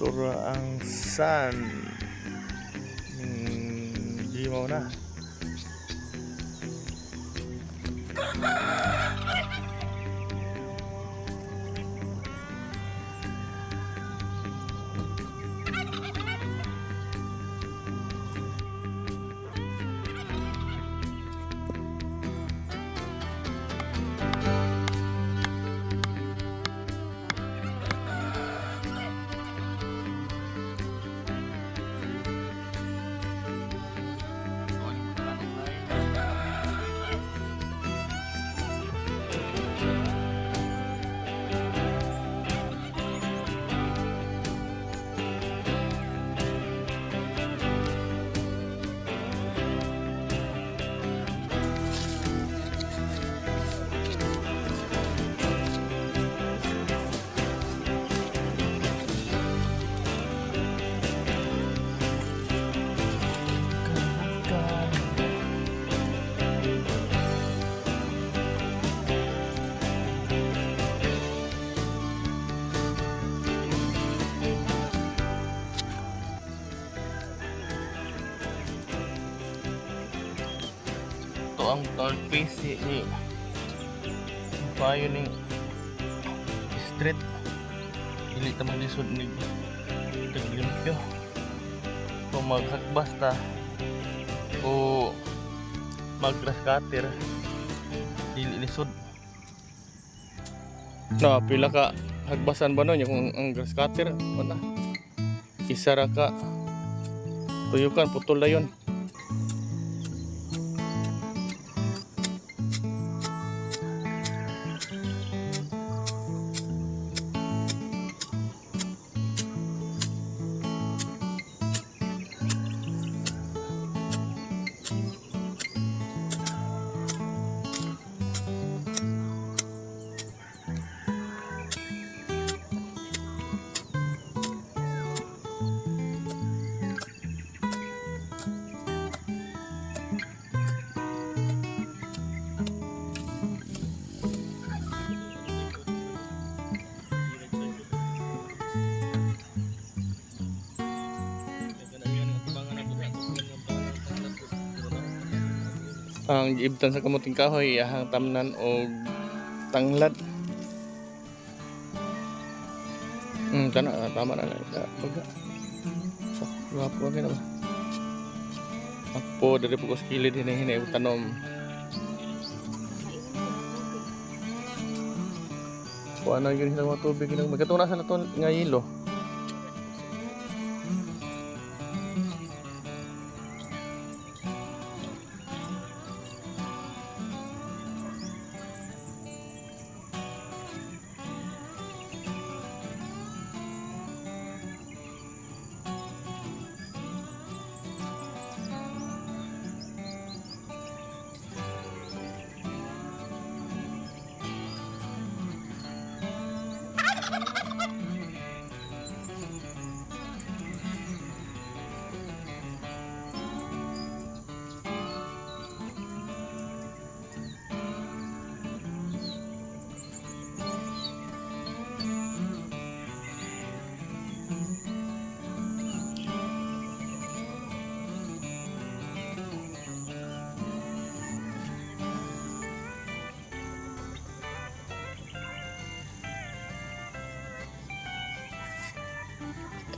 Tura ang sun. Gimaw na. Ito ang tolpisi ni payo ning street. Dili ta maglisod ni taglimpyo. Kung maghagbas ta o mag grass cutter, dili lisod. Na pila ka hagbasan ba no nya kung ang grass cutter wala. Isa ra ka tuyukan, putol na yun. Ang giibtan sa kamuting kahoy ahang tamnan og tanglad. Kana tama na na. Baga. Sa gwapo kay na ba? Ako diri po ko sa kilid hinay-hinay og tanom. Kuha na yun sila mga tubig nang magkatuna sa naton nga yelo.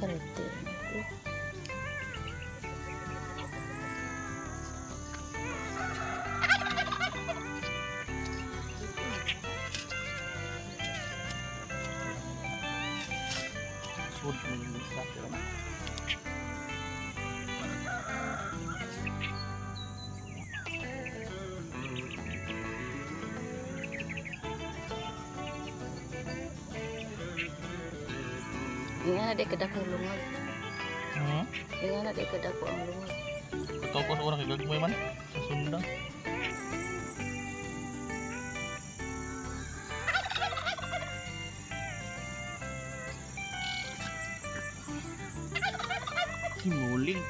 Karate. Sud ng starter na. Nga na di kadako ang lungag. Hmm? Nga na di kadako ang lungag. Ito ko sa unang kagagmay man sa sunda. Simuling.